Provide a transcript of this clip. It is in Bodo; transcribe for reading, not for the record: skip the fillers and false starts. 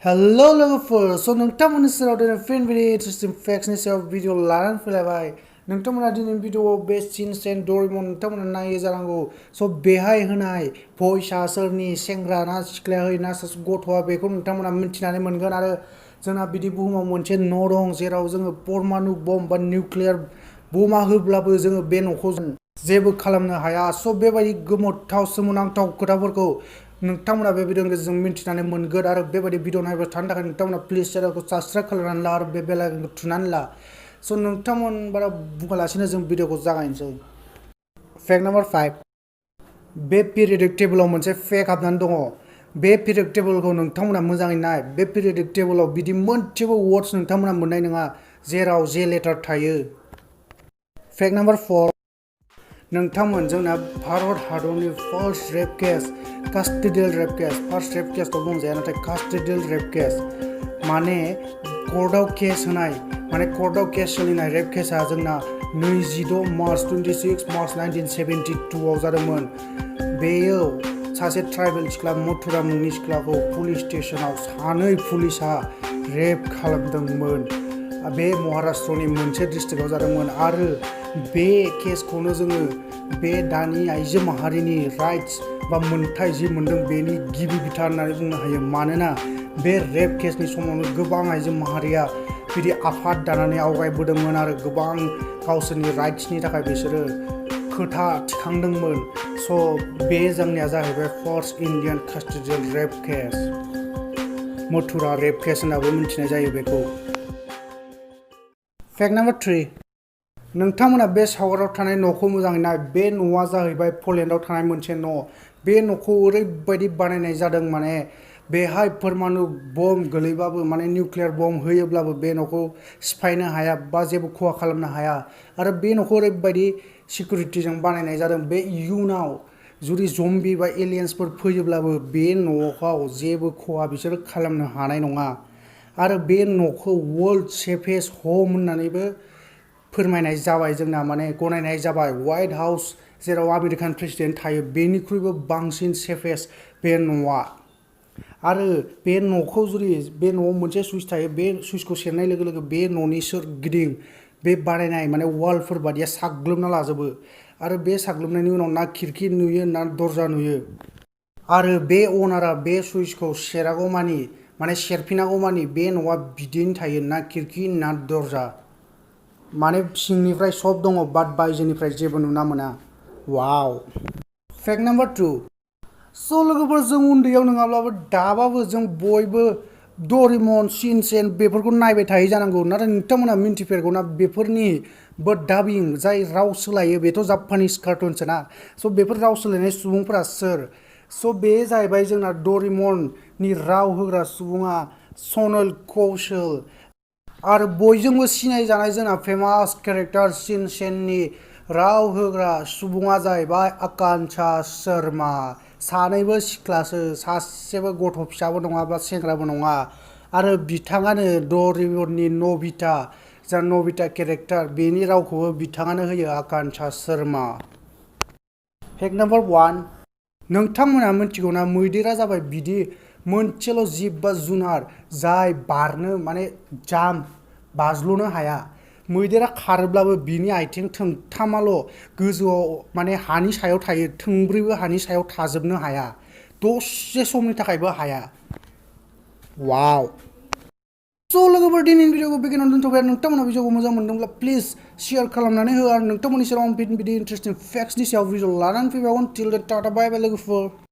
Hello लोगोफोर स' नोंथांमोननि सेराव दिनै फिन बिदि इन्टारेस्टिं फेक्ट्सनि सायाव भिडिअ लानानै फैलायबाय नोंथांमोना दिनै भिडिअआव बे सिनचेन डोरेमन नोंथांमोना नायो जानांगौ स' बेहाय होनाय भइसआ सोरनि सेंग्रा ना सिख्लाया होयो ना सासे गथ'आ बेखौ नोंथांमोना मिन्थिनानै मोनगोन आरो जोंना बिदि बुहुमाव मोनसे न' दं जेराव जोङो परमाणु बम बा निउक्लियार बमा होब्लाबो जोङो बे न'खौ जेबो खालामनो हाया स' बेबायदि गोमोथाव सोमोनांथाव खोथाफोरखौ नोंथांमोना बे भिडिअनि गेजेरजों मिन्थिनानै मोनगोन आरो बेबायदि भिडिअ नायबाय थानो थाखाय नोंथांमोना प्लिज चेनेलखौ साबस्क्राइब खालामनानै ला आरो बे बेल आइकनखौ थुनानै ला स' नोंथांमोन बारा बुङालासिनो जों भिडिअखौ जागायनोसै फेक्ट नाम्बार 5 बे पिरियडिक टेबोलाव मोनसे फेक हाबनानै दङ बे पिरियडिक टेबोलखौ नोंथांमोना मोजाङै नाय बे पिरियडिक टेबोलाव बिदि मोनसेबो वर्ड्स नोंथांमोना मोननाय नङा जेराव जे लेटार थायो फेक्ट नाम्बार 4 नोंथांमोन जोंना भारत हादरनि first rape case custodial rape case first rape केसथ' बुंजाया नाथाय कास्टडियेल रेप केस माने कर्टआव केस होनाय माने कर्टआव केस सोलिनाय रेप केसा जोंना 26 मार्च 1972 आव जादोंमोन बेयो सासे ट्राइबेल सिख्ला मथुरा मुंनि सिख्लाखौ पुलिस स्टेशनाव सानै पुलिसा रेप खालामदोंमोन बे महाराष्ट्रनि मोनसे डिस्ट्रिक्टआव जादोंमोन आरो बे केसखौनो जोङो बे दानि आइजो माहारिनि राइट्स बा मोनथाय जि मोनदों बेनि गिबि बिथा होननानै बुंनो हायो मानोना बे रेप केसनि समावनो गोबां आइजो माहारिया बिदि आफाद दानानै आवगायबोदोंमोन आरो गोबां गावसोरनि राइट्सनि थाखाय बिसोरो खोथा थिखांदोंमोन स' बे जोंनिया जाहैबाय first Indian custodial rape case Mathura rape case होननाबो मिन्थिनाय जायो बेखौ फेक्ट नाम्बार 3 नोंथांमोना बे सावगारियाव थानाय न'खौ मोजाङै नाय बे न'आ जाहैबाय पलेन्डआव थानाय मोनसे न' बे न'खौ ओरैबायदि बानायनाय जादों माने बेहाय परमाणु बम गोलैबाबो माने निउक्लियार बम होयोब्लाबो बे न'खौ सिफायनो हाया बा जेबो खहा खालामनो हाया आरो बे न'खौ ओरैबायदि सिकिउरिटिजों बानायनाय जादों बे इयुनाव जुदि जम्बि बा एलियन्सफोर फैयोब्लाबो बे न'आव जेबो खहा बिसोरो खालामनो हानाय नङा आरो बे न'खौ वर्ल्ड सेफेस्ट ह'म होननानैबो फोरमायनाय जाबाय जोंना माने गनायनाय जाबाय व्हाइट हाउस जेराव आमेरिकान प्रेसिडेन्ट थायो बेनिख्रुइबो बांसिन सेफेस्ट बे न'आ आरो बे न'खौ जुदि बे न'आव मोनसे सुइच थायो बे सुइचखौ सेरनाय लोगो लोगो बे न'नि सोरगिदिं बे बानायनाय माने वालफोर बादिया साग्लोबना लाजोबो आरो बे साग्लोबनायनि उनाव ना खिरखि नुयो ना दरजा नुयो आरो बे अनारा बे सुइचखौ सेरागौमानि माने सेरफिनागौमानि बे न'आ बिदिनो थायो ना खिरखि ना दरजा माने सिंनिफ्राय सब दङ बाट बायजोनिफ्राय जेबो नुना मोना वाव फेक्ट नाम्बार 2 स' लोगोफोर जों उन्दैयाव नङाब्लाबो दाबाबो जों बयबो डोरेमन शिनचेन बेफोरखौ नायबाय थायो जानांगौ नाथाय नोंथांमोना मिन्थिफेरगौ ना बेफोरनि डाबिं जाय राव सोलायो बेथ' जापानिस कार्टुनसो ना स' बेफोर राव सोलायनाय सुबुंफोरा सोर स' बे जाहैबाय जोंना डोरेमननि राव होग्रा सुबुङा सनल कौशल आरो बयजोंबो सिनायजानाय जोंना फेमास केरेक्टार शिनचेननि राव होग्रा सुबुङा जाहैबाय आकांक्षा शर्मा सानैबो सिख्लासो सासेबो गथ' फिसाबो नङा बा सेंग्राबो नङा आरो बिथाङानो डोरेमननि नबिता जा नबिता केरेक्टार बेनि रावखौबो बिथाङानो होयो आकांक्षा शर्मा फेक्ट नाम्बार 1 नोंथांमोना मिथिगौ ना मैदेरा जाबाय बिदि मोनसेल' जिब बा जुनार जाय बारनो माने बाज्ल'नो हाया मैदेरा खारोब्लाबो बिनि आथिं थोंथामाल' गोजौआव माने हानि सायाव थायो थोंब्रैबो हानि सायाव थाजोबनो हाया दसे समनि थाखायबो हाया वाव स' लोगोफोर दिनैनि भिडिअखौ बेखिनियावनो दोनथ'बाय नोंथांमोना भिडिअखौ मोजां मोनदोंब्ला प्लिज शेयार खालामनानै हो आरो नोंथांमोननि सेराव आं बिदि इन्टारेस्टिं फेक्ट्सनि सायाव भिडिअ लानानै फैबावगोन टिल देन टाटा बाय बाय लोगोफोर